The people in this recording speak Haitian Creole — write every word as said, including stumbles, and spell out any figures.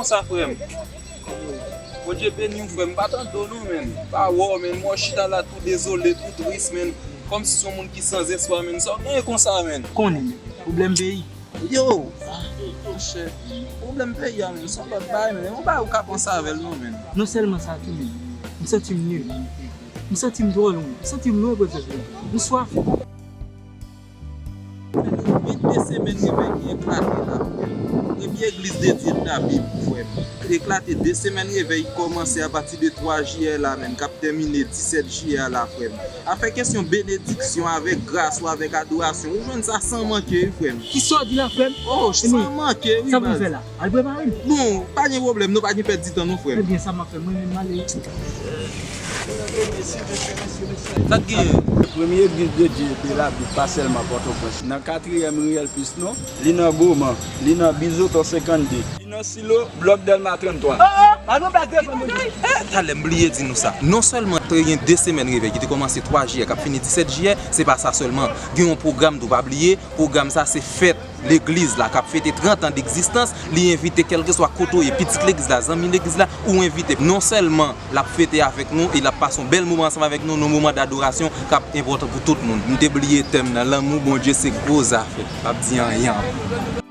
Sa frè m. Bondye beni w frè m. M pa tande w non, menn. M pa wè w, menn. M wè w chita la tou dezole, tou tris, menn. Kòmsi se yon moun ki sanzespwa, menn. Sa w genyen konsa, menn? Konnen, menn. Pwoblèm peyi. Yo! Ah, monchè. Pwoblèm peyi a, menn. Se yon lòt bagay, menn. Yon bagay ou ka panse avè l non, menn. Non sèlman sa tou, menn. M santi m nil. M santi m twò lwen. M santi m lwen, pwofesè. M swaf. Gen de semèn revèy ki eklate la, frè m. Epi Église de Dieu de la Bible, frè m. Eklate de semèn revèy ki kòmanse apati de twa jiyè la menm, k ap tèmine disèt jiyè a la, frè m. Afè kesyon benediksyon avèk gras ou avèk adorasyon, ou jwenn sa san manke, wi, frè m. Kisa w di la, frè m? Oh, san manke, wi, baz. Sa pou n fè la? Al prepare l. Bon, pa gen pwoblèm, nou pa gen pèdi tan, non, frè m. Ebyen, sa m ap fè, mwen menm, m ale. Sa k genyen? Premye Église de Dieu de la Bible, pa sèlman Pòtoprens. Nan katriyèm riyèl Plis non, li nan Goman, li nan Bizoton senkannde, li nan Silo, blòk Dèlma tranntwa. Oh, oh, pa nou blag de fè mwen. Talè m bliye di nou sa. Non sèlman te gen de semèn revèy ki te kòmanse twa jiyè, k ap fini disèt jiyè, se pa sa sèlman. Gen yon pwogram tou, pa bliye, pwogram sa se fèt legliz la k ap fete trant an degzistans, li envite kèlkeswa kote w ye, pitit legliz la, zanmi legliz la, ou envite. Non sèlman l ap fete avèk nou e l ap pase yon bèl moman ansanm avèk nou, yon moman dadorasyon k ap enpòtan pou tout moun. M te bliye tèm nan, lanmou Bondye se gwo zafè. M ap di anyen ankò.